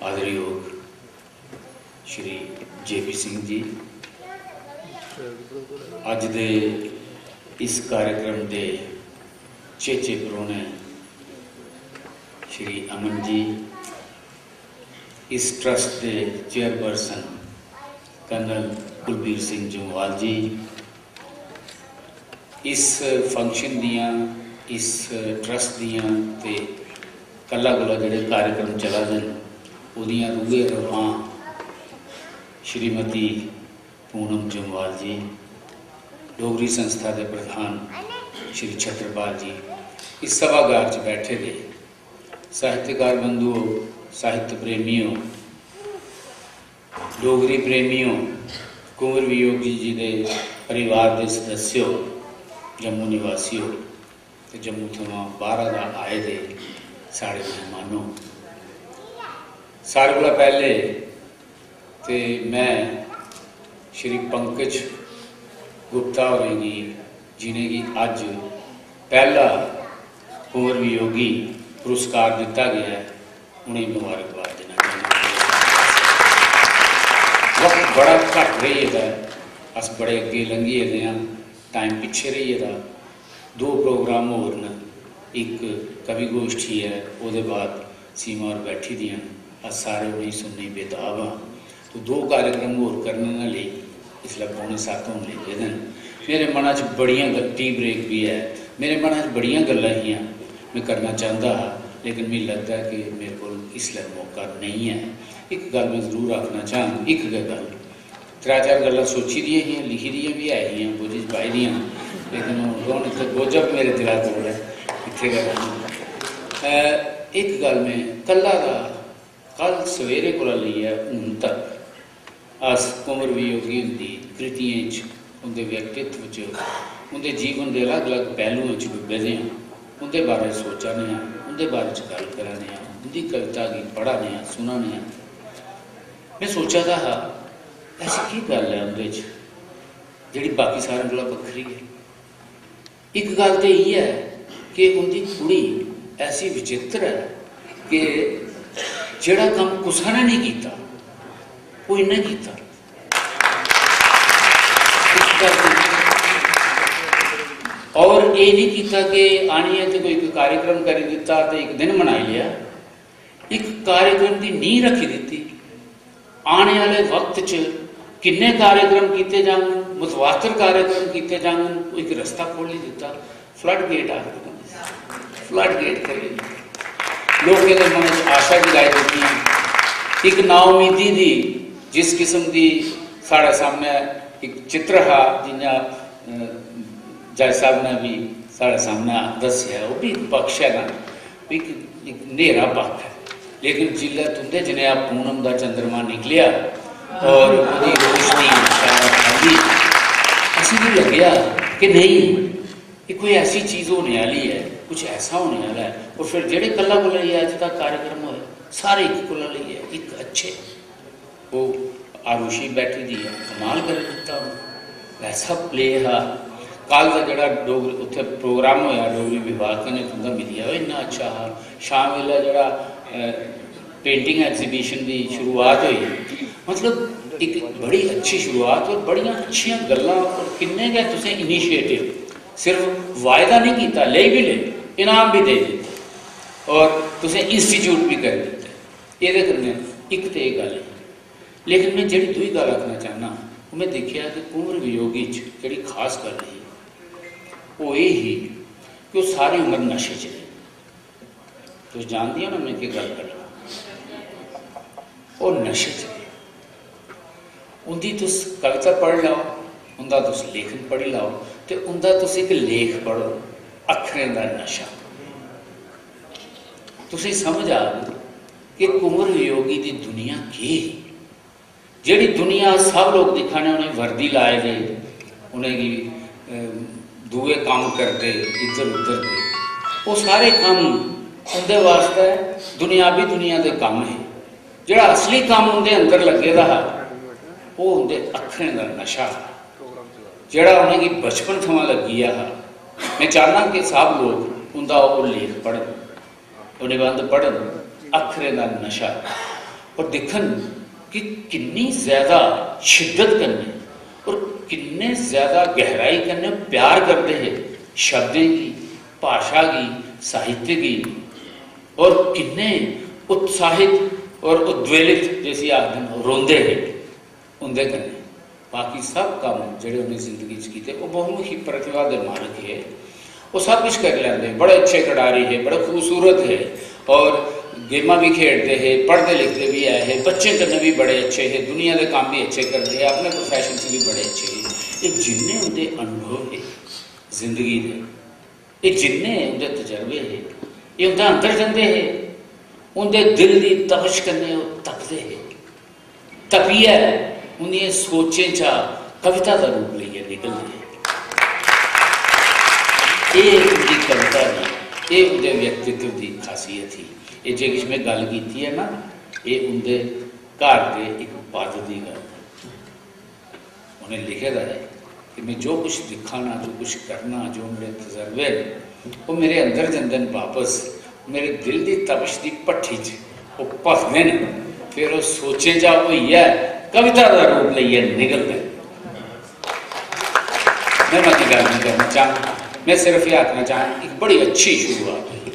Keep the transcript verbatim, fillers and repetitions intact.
आदरयोग Shri J P Singh ji, अज्ज दे इस कार्यक्रम दे चेचे परौह्ने श्री अमन जी, इस ट्रस्ट दे चेयरपर्सन कर्नल कुलबीर सिंह जम्वाल जी, इस फंक्शन दियां, इस ट्रस्ट दियां ते कल्ला कोला जेह्ड़े कार्यक्रम चला दे न, ओह्दियां रूहे रवां श्रीमती पूनम जम्वाल जी, डोगरी संस्था दे प्रधान श्री छत्रपाल जी, इस सभागार च बैठे दे साहित्यकार बंधुओ, साहित्य प्रेमियों, डोगरी प्रेमियों, कुंवर वियोगी जी दे परिवार दे सदस्यो, जम्मू निवासियो ते जम्मू थमां बाह्रा दा आए दे साढ़े मेहमानो, सारे कोला पैह्ले ते मैं श्री पंकज गुप्ता होरें गी, जिनेंगी अज्ज पैह्ला कुंवर वियोगी पुरस्कार दित्ता गेआ ऐ, उ'नेंगी मबारकबाद देना चाह्न्नां। वक्त बड़ा घट्ट रेही गेदा ऐ, अस बड़े अग्गें लंघी गेदे आं, टाइम पिच्छे रेही गेदा। दो प्रोग्राम होर न, इक कवि गोश्ठी ऐ, ओह्दे बाद सीमा होर बैठी दियां न, अस सारे उ'नेंगी सुनने गी बेताब आं। तो दो कार्यक्रम होर करने न लेई इसलै पौने सत्त होन लगी पेदे न। मेरे मना च बड़ियां गल-, टी ब्रेक बी ऐ, मेरे मना च बड़ियां गल्लां हियां में करना चांह्दा हा, लेकिन मिगी लगदा ऐ कि मेरे कोल इसलै मौका नेईं ऐ। इक गल्ल में जरूर आखना चाह्ङ, इक गै गल्ल, त्रै चार गल्लां सोची दियां हियां, लिखी दियां बी ऐ हियां, बोझ च पाई दियां, लेकिन हून, हून इत्थै बोझ बी मेरे दिला कोल ऐ, इत्थै गै रौह्ना। अ, इक गल्ल में कल्ला दा, कल सवेरे कोला लेइयै हून तक अस कुंवर वियोगी हुंदी कृतियें च, उं'दे व्यक्तित्व च, उं'दे जीवन दे अलग-अलग पैह्लुएं च डुब्बे दे आं। उं'दे बारे च सोचा ने आं, उं'दे बारे च गल्ल करा ने आं, उं'दी कविता गी पढ़ा ने आं, सुना ने आं। में सोचा दा हा, ऐसी केह् गल्ल ऐ उं'दे च जेह्ड़ी बाकी सारें कोला बक्खरी ऐ? इक गल्ल ते इ'यै ऐ कि उं'दी कुड़ी ऐसी विचित्र ऐ कि जेह्ड़ा कम्म कुसै ने नेईं कीता, ओह् इ'न्नै कीता। इस गल्ल दी, और एह् निं कीता कि आनियै ते कोई इक कार्यक्रम करी दित्ता ते इक दिन मनाई लेआ। इक कार्यक्रम दी नींह रक्खी दित्ती। आने आह्ले वक्त च किन्ने कार्यक्रम कीते जाङन, मुतवातर कार्यक्रम कीते जाङन, ओह् इक रस्ता खोह्ल्ली दित्ता। फ्लड गेट आखदे न, फ्लड गेट खोह्ल्ली दित्ता। लोकें दे मनै च आशा जगाई दित्तियां। इक नाउमीदी दी जिस किस्म दी साढ़े सामनै इक चित्र हा, जि'यां, अ, जज साहब ने बी साढ़े सामनै दस्सेआ, ओह् बी इक पक्ष ऐ ना, इक, इक न्हेरा पक्ख ऐ। लेकिन जिसलै तुं'दे जनेहा पूनम दा चंद्रमा निकलेआ और ओह्दी रोशनी चानक आई, असेंगी लग्गेआ कि नेईं, एह् कोई ऐसी चीज होने आह्ली ऐ, कुछ ऐसा होने आह्ला ऐ। और फिर जेह्ड़े कल्ला कोला लेइयै अज्ज तक कार्यक्रम होए, सारे इक कोला लेइयै इक अच्छे। ओह् आरुषि बैठी दी ऐ, कमाल करी दित्ता उ'नें। ऐसा प्ले हा। कल दा जेह्ड़ा डोगरी, उत्थै प्रोग्राम होएआ डोगरी विभाग कन्नै, तुं'दा मिलियै ओह् इन्ना अच्छा हा। शाम बेल्लै जेह्ड़ा, अ, पेंटिंग एग्जीबिशन दी शुरुआत होई, मतलब इक बड़ी अच्छी शुरुआत और बड़ियां अच्छियां गल्लां और किन्ने गै तुसें इनिशिएटिव, सिर्फ वायदा निं कीता, लेई बी ले, इनाम बी देई दित्ते और तुसें इंस्टीट्यूट बी करी दित्ते। एह्दे कन्नै इक ते एह् गल्ल ही। लेकिन में जेह्ड़ी दूई गल्ल आखना चाह्न्नां, ओह् में दिक्खेआ कि कुंवर वियोगी च जेह्ड़ी खास गल्ल ही, ओह् एह् ही कि ओह् सारी उम्र नशे च रेह्। तुस जानदे ओ ना में केह् गल्ल करा ना? ओह् नशे च रेह्। उं'दी तुस कविता पढ़ी लैओ, उं'दा तुस लेखन पढ़ी लैओ, ते उं'दा तुस इक लेख पढ़ो, अक्खरें दा नशा। तुसें समझ आग कि कुंवर वियोगी दी दुनिया केह् ही। जेह्ड़ी दुनिया सब लोक दिक्खा ने, उ'नें वर्दी लाए दे, उ'नेंगी, अ, दूए कम्म करदे, इद्धर उद्धर दे, ओह् सारे कम्म उं'दे वास्तै दुनियावी दुनिया दे कम्म हे। जेह्ड़ा असली कम्म उं'दे अंदर लग्गे दा हा, ओह् उं'दे अक्खरें दा नशा हा। जेह्ड़ा उ'नेंगी बचपन थमां लग्गी गेआ हा। में चाह्न्नां कि सब लोक उं'दा ओह् लेख पढ़न, ओह् निबंध पढ़न, अक्खरें दा नशा। और दिक्खन कि किन्नी ज्यादा शिद्दत कन्नै और किन्ने ज्यादा गहराई कन्नै प्यार करदे हे शब्दें गी, भाशा गी, साहित्य गी, और किन्ने उत्साहित और उद्वेलित, जिसी आखदे न, रोंदे हे उंदे कन्नै। बाकी सब कम्म जेह्ड़े उ'नें जिंदगी च कीते, ओह् बहुमुखी प्रतिभा दे मालक हे। ओह् सब कुछ करी लैंदे, बड़े अच्छे खिडारी हे, बड़े खूबसूरत हे, और गेमां बी खेढदे हे, पढ़दे लिखदे बी ऐ हे, बच्चें कन्नै बी बड़े अच्छे हे, दुनिया दे कम्म बी अच्छे करदे हे, अपने प्रोफेशन च बी बड़े अच्छे हे। एह् जिन्ने उंदे अनुभव हे जिंदगी दे, एह् जिन्ने उंदे तजर्बे हे, एह् उंदे अंदर जंदे हे, उंदे दिल दी तपश कन्नै ओह् तपदे हे, तपियै उंदियें सोचें चा कविता दा रूप लेइयै निकलदे हे। एह् उंदी कविता ही, एह् उंदे व्यक्तित्व दी खासियत ही। एह् जे किश में गल्ल कीती ऐ ना, एह् उंदे घर दे इक बद्द दी गल्ल ऐ। उ'नें लिखे दा ऐ कि में जो कुछ दिक्खा ना, जो कुछ करना, जो मेरे तजर्बे न, ओह् मेरे अंदर जंदे न बापस, मेरे दिल दी तपश दी भट्ठी च ओह् भखदे न, फिर ओह् सोचें चा होइयै कविता दा रूप लेइयै निकलदे न। में मती गल्ल नहीं करना चाहंग, में सिर्फ एह् आखना चाहंग, इक बड़ी अच्छी शुरुआत होई।